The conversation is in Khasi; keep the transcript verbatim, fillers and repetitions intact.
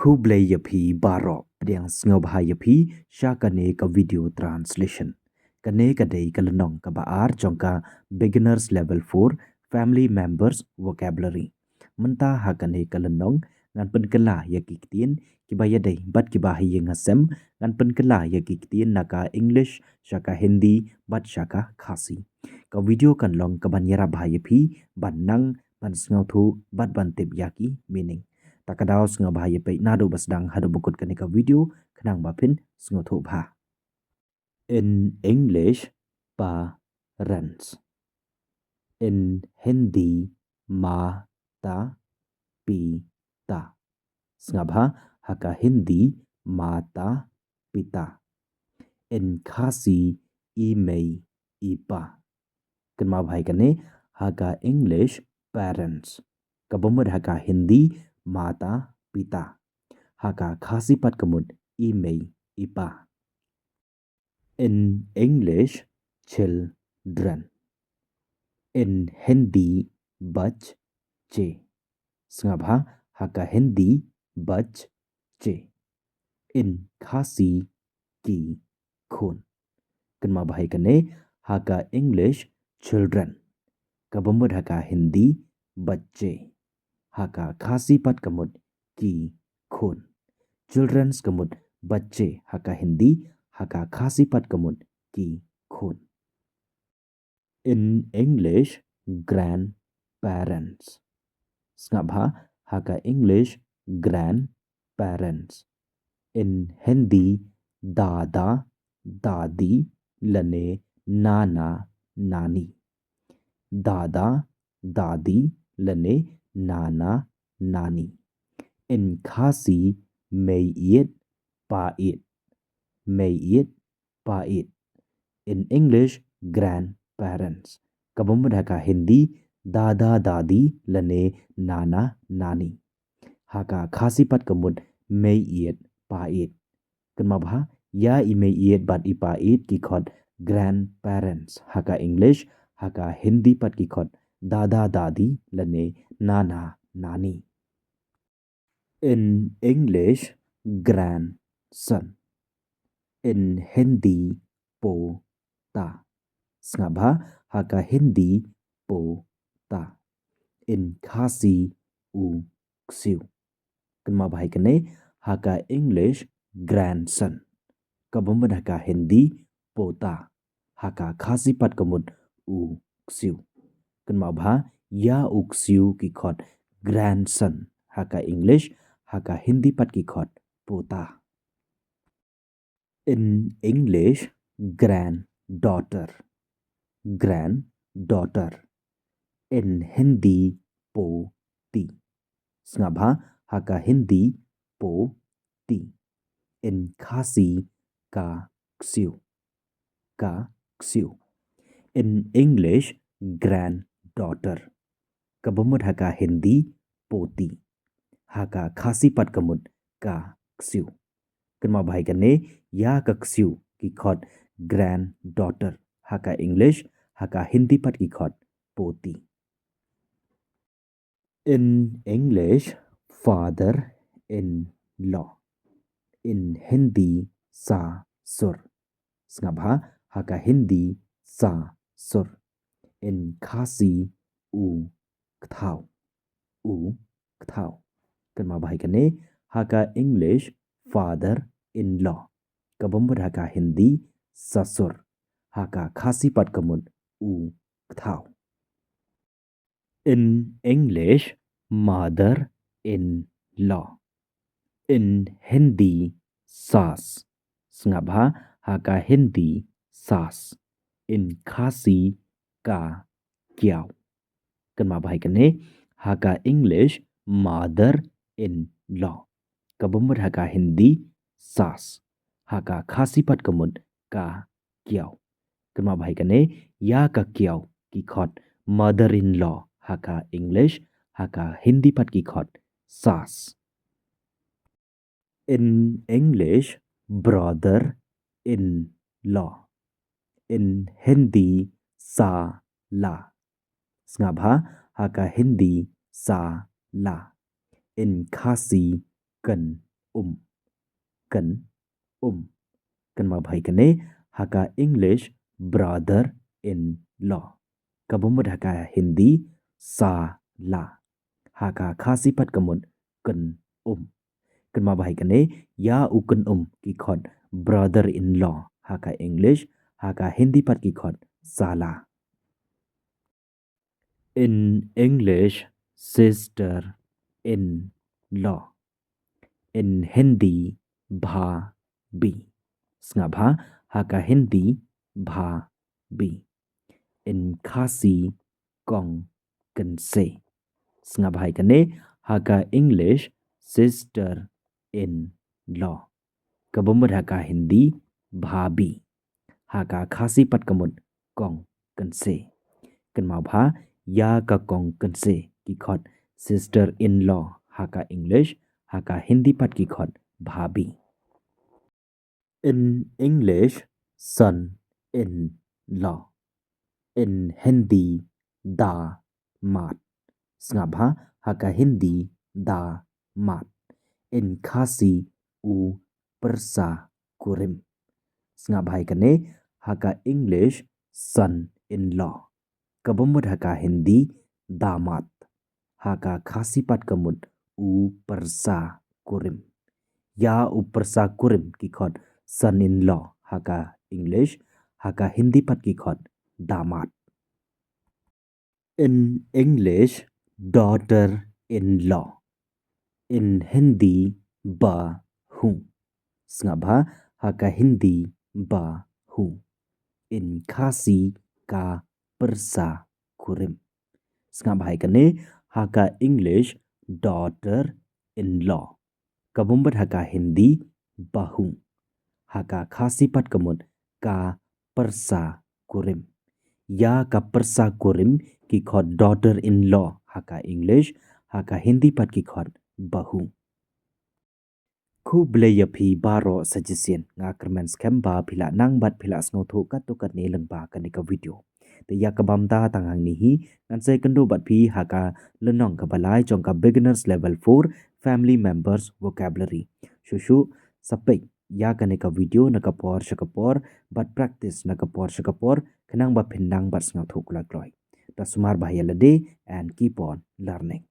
Khublei ïa phi baroh, pdiang sngewbha ïa phi sha kane ka video translation. Kane ka dei ka lynnong kaba ar jong ka Beginners Level four, Family Members Vocabulary. Mynta ha kane ka lynnong ngan pynkylla ïa ki ktien kiba ïadei bad kiba ha ïing ha sem, ngan pynkylla ïa ki ktien na ka English sha ka Hindi bad sha ka Khasi. Ka video kan long kaban ïarap bha ïa phi ban nang, ban sngewthuh bad ban tip ïa ki meaning. Ta ka daw sngewbha ïa peit naduh ba sdang haduh ba kut kane ka video khnang ba phin sngewthuh bha. In English, parents. In Hindi, mata, pita. Sngap bha, ha ka Hindi, mata, pita. In Khasi, i mei, i pa. Kynmaw bha ïa kane, ha ka English, parents. Kaba mut ha ka Hindi, mata, pita. Ha ka Khasi pat ka mut, i mei, i pa. In English, children. In Hindi, बच्चे. Sngap bha, ha ka Hindi, बच्चे. In Khasi, ki khun. Kynmaw bha ïa kane, ha ka English, children. Kaba mut ha ka Hindi, बच्चे. Ha ka Khasi pat ka mut, ki khun. Children's ka mut, बच्चे ha ka Hindi, ha ka Khasi pat ka mut, ki khun. In English, grandparents. Sngap bha, ha ka English, grandparents. In Hindi, दादा, दादी, lane नाना, नानी. दादा, दादी, lane नाना, नानी. In Khasi, mei ïeit, pa ïeit. Mei ïeit, pa ïeit. In English, grandparents. Kaba mut ha ka Hindi, दादा, दादी, lane नाना, नानी. Ha ka Khasi pat ka mut, mei ïeit, pa ïeit. Kynmaw bha, ïa i mei ïeit bad i pa ïeit ki khot grandparents ha ka English, ha ka Hindi pat ki khot दादा, दादी, lane नाना, नानी. In English, grandson. In Hindi, पोता. Sngap bha, ha ka Hindi, पोता. In Khasi, u ksiw. Kynmaw bha ïa kane, ha ka English, grandson. Kaba mut ha ka Hindi, पोता. Ha ka Khasi pat ka mut, u ksiw. Kynmaw bha, ïa u ksiw ki khot grandson ha ka English, ha ka Hindi pat ki khot पोता. In English, granddaughter. Granddaughter. In Hindi, पोती. Sngap bha, ha ka Hindi, पोती. In Khasi, ka ksiw. Ka ksiw. In English, granddaughter. Kaba mut ha ka Hindi, पोती. Ha ka Khasi pat ka mut, ka ksiw. Kynmaw bha ïa kane, ïa ka ksiw ki khot granddaughter ha ka English, ha ka Hindi pat ki khot पोती. In English, father-in-law. In Hindi, सासुर. Sngap bha, ha ka Hindi, सासुर. In Khasi, u kthaw. U kthaw. Kynmaw bha ïa kane, ha ka English, father-in-law. Kaba mut ha ka Hindi, ससुर. Ha ka Khasi pat ka mut, u kthaw. In English, mother-in-law. In Hindi, सास. Sngap bha, ha ka Hindi, सास. In Khasi, ka kiaw. Kynmaw bha ïa kane, ha ka English, mother-in-law. Kaba mut ha ka Hindi, सास. Ha ka Khasi pat ka mut, ka kiaw. Kynmaw bha ïa kane, ïa ka kiaw ki khot mother-in-law ha ka English, ha ka Hindi pat ki khot सास. In English, brother-in-law. In Hindi, साला. Sngap bha, ha ka Hindi, साला. In Khasi, um. Kyn um. Kynmaw bha ïa kane, ha ka English, brother in law. Kaba mut ha ka Hindi, sala. Ha ka Khasi pat ka mut, kyn um. Kynmaw bha ïa kane, ïa u kyn um ki khot brother in law ha ka English, ha ka Hindi pat ki khot sala. In English, sister in law. In Hindi, bhabi. Sngap bha, ha ka Hindi, bhabi. In Khasi, kong kynse. Sngap bha ïa kane, ha ka English, sister in law. Kaba mut ha ka Hindi, bhabi. Ha ka Khasi pat ka mut, kong kynse. Kynmaw bha, ïa ka kong kynse ki khot sister in law ha ka English, ha ka Hindi pat ki khot bhabi. In English, son in law. In Hindi, damad. Sngap bha, ha ka Hindi, damad. In Khasi, u pyrsa kurim. Sngap bha ïa kane, ha ka English, son in law. Kaba mut ha ka Hindi, damad. Ha ka Khasi pat ka mut, u pyrsa kurim. Ïa u pyrsa kurim ki khot son in law ha ka English, ha ka Hindi pat ki khot damad. In English, daughter in law. In Hindi, bahu. Sngap bha, ha ka Hindi, bahu. In Khasi, ka pyrsa kurim. Sngap bha ïa kane, ha ka English, daughter in law. Kaba mut ha ka Hindi, bahu. Ha ka Khasi pat ka mut, ka pyrsa kurim. Ïa ka pyrsa kurim ki khot daughter in law ha ka English, ha ka Hindi pat ki khot bahu. Khublei ïa phi baroh sa shisien, nga kyrmen skhem ba phi la nang bad phi la sngewthuh katto katne lyngba kane ka video. Te ïa kaba mynta tang hangne hi, ngan sa ïakynduh bad phi ha ka lynnong kaba lai jong ka Beginners Level four, Family Members Vocabulary. Shuh shuh, sa peit ïa kane ka video na ka por sha ka por, bad practice na ka por sha ka por, khnang ba phin nang bad sngewthuh kloi kloi. Ta sumar bha ïa lade and keep on learning.